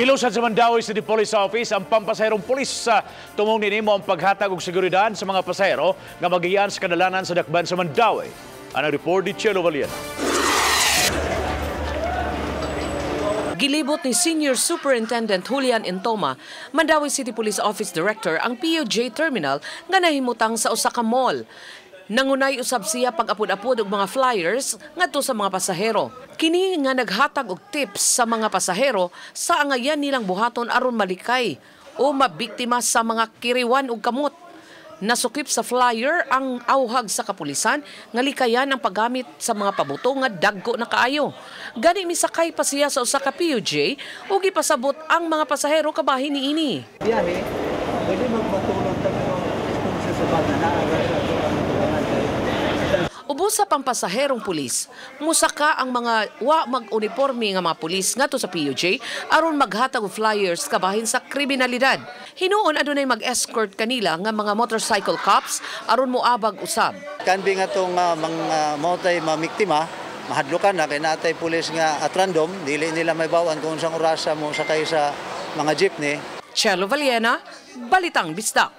Gilusad sa Mandaue City Police Office ang pampasaherong pulis sa tumong ninimo ang paghatag og seguridad sa mga pasahero nga magiyan sa kadalanan sa dakban sa Mandaue. Ang report ni Chelo Valiana. Gilibot ni Senior Superintendent Julian Intoma, Mandaue City Police Office Director, ang PUJ Terminal nga nahimutang sa usa ka mall. Nangunay usab siya pag-apod-apod og mga flyers ngadto sa mga pasahero. Kini nga naghatag og tips sa mga pasahero sa angayan nilang buhaton aron malikay o mabiktima sa mga kiriwan og kamot. Nasukip sa flyer ang auhag sa kapulisan nga likayan ang paggamit sa mga pabuto nga dagko na kaayo. Gani misakay pa siya sa usa ka PUJ ug gipasabot ang mga pasahero kabahin niini. Biyahe, pwede magmatulog ta pero kung sa sabag na naa sa ato ang tubangan kay Ubos sa pampasaherong pulis, musaka ang mga wa mag-uniforme nga mga pulis ngadto sa PUJ aron maghatag og flyers kabahin sa kriminalidad. Hinuon adunay mag-escort kanila nga mga motorcycle cops aron moabag usab. Kan bi nga tong mga motay mamiktima, mahadlokan na kay natay pulis nga at random, dili nila may bawan kung unsang orasa mo sakay sa mga jeepney. Chelo Valiena, Balitang Bisdak.